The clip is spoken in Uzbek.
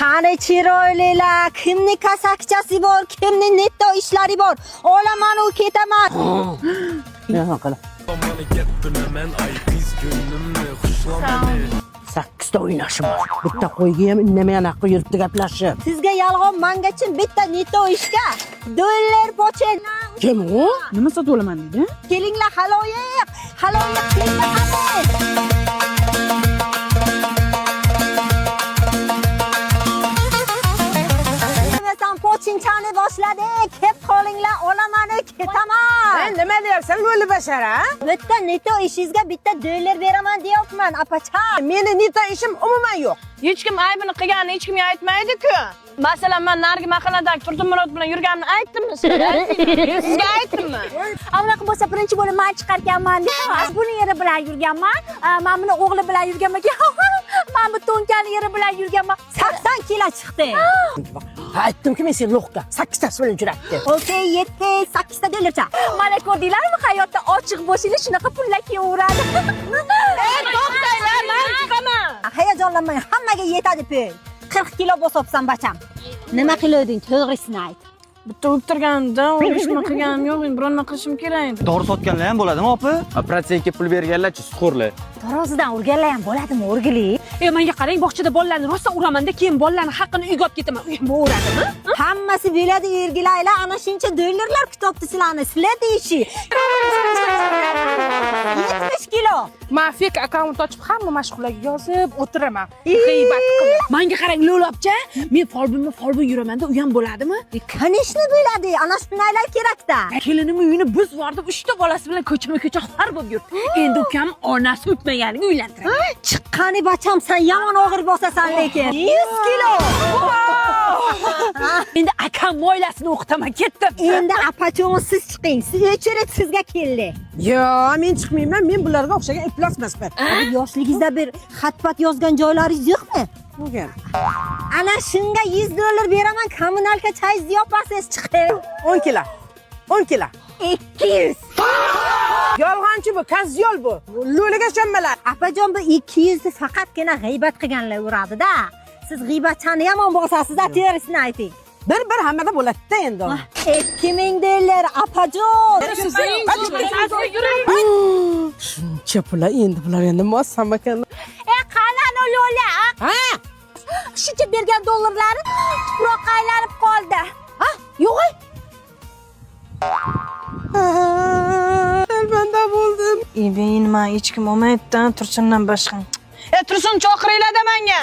Qani chiroylilar, kimni kasakchasi bor, kimni netto ishlari bor. Olaman u ketaman. Nima qila? Sakkizta o'ynashim bor. Bitta qo'yga ham indamay anaqa yuribdi gaplashib. Sizga yolg'on mangachin bitta netto ishga dollar pochel. Kim u? Nima sotib olaman dedi? Kelinglar haloyiq, haloyiq kelinglar qani. Sen pochinchani boshladik, kep qolinglar, olamani ketaman. Nima deyapsan, lo'li bashar, a? Bitta neto ishingizga bitta dollar beraman deyapman, apacha. Meni neto ishim umuman yo'q. Hech kim aybini qilganini hech kimga aytmaydi-ku. Masalan, men narigi mahalladagi Turdimurat bilan yurganimni aytdimmi sizga? Sizga aytdimmi? Unaqa bo'lsa birinchi bo'lib man chiqarkanman deb buni eri bilan yurganman. Man buni o'g'li bilan yurganman. Man bu to'nkani eri bilan yurganman. 80 kilo chiqdi. Ha, aytdim-ki men sen lo'qqa sakkiztasi bilan juratdi. Okey, 7, 8 ta dollarcha. Mana ko'rdinglarmi, hayotda ochiq bo'lishinglar shunaqa pullar kelaveradi. To'xtanglar, men chiqaman. Hayajonlanmang, hammaga yetadi pul. 40 kilo bosibsan bacham. Nima qiluvding, to'g'risini ayt. Bitta o'ptirganimda, hech nima qilganim yo'q, endi biron nima qilishim kerak edi. Dori sotganlar ham bo'ladimi, opa? Protsentga pul berganlar-chi, suxurlar. Tarozidan urganlar ham bo'ladimi, o'rgili? E menga qarang, bog'chada bolalarni rosa uramanda, keyin bolalarni haqqini uyga olib ketaman. U ham uradimi? Hammasi bo'ladi ergilaylar, ana shuncha dollarlar kutibdi sizlarni. Sizlar deyishi. 70 kilo. Man fake akkaunt ochib hamma mashhurlarga yozib o'tiraman. G'iybat qilib. Menga qarang, Lo'lobcha, men folbinmi folbin yuramanda, u ham bo'ladimi? Конечно bo'ladi. Ana shundaylar kerakda. Kelinimni uyini buz yubordim, 3 ta bolasi bilan ko'chama-ko'cha xor bo'lib yuribdi. Endi ukam onasi o'pmaganiga uylantiradi. Chiqqani bacham, sen yomon og'ir bosasan lekin. 100 kilo. Endi akam oilasini o'qitaman, ketdim. Endi apachon siz chiqing. Siz o'chirit sizga keldi. Yo, men chiqmayman, men bularga o'xshagan iflos emasman. Yoshligingizda bir xatpat yozgan joylaringiz yo'qmi? Bo'lgan. Ana shunga 100 dollar beraman, kommunalka chayingizni yopasiz, chiqing. 10 kilo. 10 kilo. 200. Yolg'onchi bu, kazyol bu. Lo'liga ishonmalar. Apajon, bu 200 ni faqatgina g'iybat qilganlar uradi-da. Siz g'iybatchani yomon bosasiz-da, terisini ayting. Bir hammada bo'ladi-da endi. 2000 dollar apajon. Shuncha pul endi bular endi mossam ekan. E qani ana lo'la? Ha? Shuncha bergan dollarlari tuproqqa aylanib qoldi. Ha, yo'q. Sharmanda bo'ldim. Ebeyin, men hech kim olmayapti, Tursundan boshqa. E, Tursun chaqiringlar-da menga.